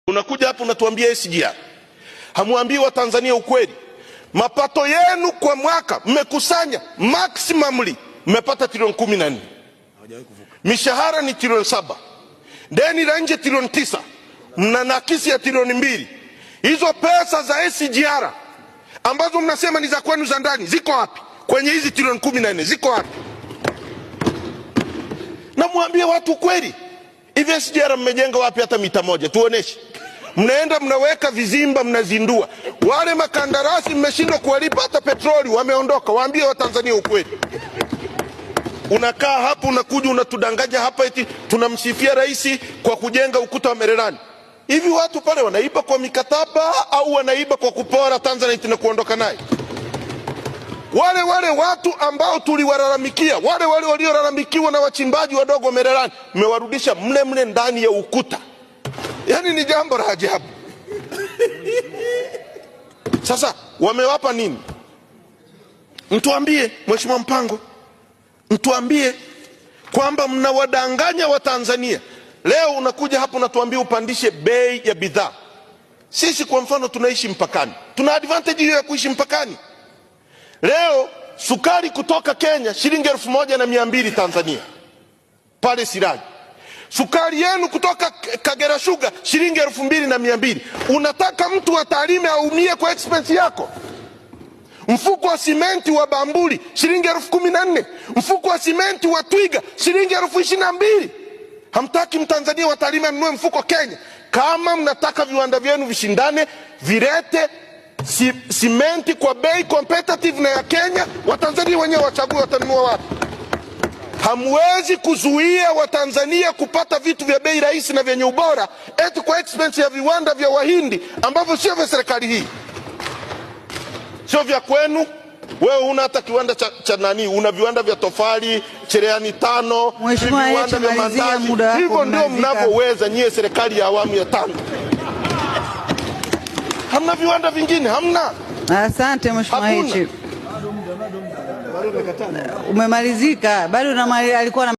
Unakuja hapa unatuambia SGR, hamwambii Watanzania ukweli. Mapato yenu kwa mwaka mmekusanya maximumly mmepata trilioni 14, mishahara ni trilioni 7, deni la nje trilioni 9, mna nakisi ya trilioni 2. Hizo pesa za SGR ambazo mnasema ni za kwenu za ndani ziko wapi? Kwenye hizi trilioni 14 ziko wapi? Namwambie watu ukweli. Hivi SGR mmejenga wapi hata mita moja? Tuoneshe. Mnaenda mnaweka vizimba, mnazindua. Wale makandarasi mmeshindwa kuwalipa hata petroli, wameondoka. Waambie Watanzania ukweli. Unakaa hapo unakuja unatudanganya hapa eti tunamsifia rais kwa kujenga ukuta wa Mererani. Hivi watu pale wanaiba kwa mikataba au wanaiba kwa kupora Tanzanite na kuondoka naye? Wale wale watu ambao tuliwalalamikia, wale wale waliolalamikiwa na wachimbaji wadogo wa Mererani, mmewarudisha mle mle ndani ya ukuta. Yaani ni jambo la ajabu. Sasa wamewapa nini? Mtuambie Mheshimiwa Mpango, mtuambie kwamba mnawadanganya Watanzania. Leo unakuja hapo unatuambia upandishe bei ya bidhaa. Sisi kwa mfano tunaishi mpakani, tuna advantage hiyo ya kuishi mpakani. Leo sukari kutoka Kenya shilingi 1,200 Tanzania pale Siraji. Sukari yenu kutoka Kagera Sugar shilingi 2,200. Unataka mtu wa Tarime aumie kwa expense yako? Mfuko wa simenti wa Bamburi shilingi 14,000, mfuko wa simenti wa Twiga shilingi 22,000. Hamtaki Mtanzania wa Tarime anunue mfuko Kenya? Kama mnataka viwanda vyenu vishindane, vilete simenti kwa bei competitive na ya Kenya, Watanzania wenyewe wachague watanunua wapi. Hamwezi kuzuia Watanzania kupata vitu vya bei rahisi na vyenye ubora eti kwa expense ya viwanda vya Wahindi ambavyo sio vya serikali hii, sio vya kwenu. Wewe huna hata kiwanda cha nani, una viwanda vya tofali cherehani 5, Mheshimiwa viwanda Heche, vya malizia, mandazi. muda wako Hivyo ndio umemalizika. mnavyoweza nyie, serikali ya awamu ya 5. Hamna viwanda vingine, hamna. Asante Mheshimiwa Hakuna. Heche. Umemalizika. Bado alikuwa na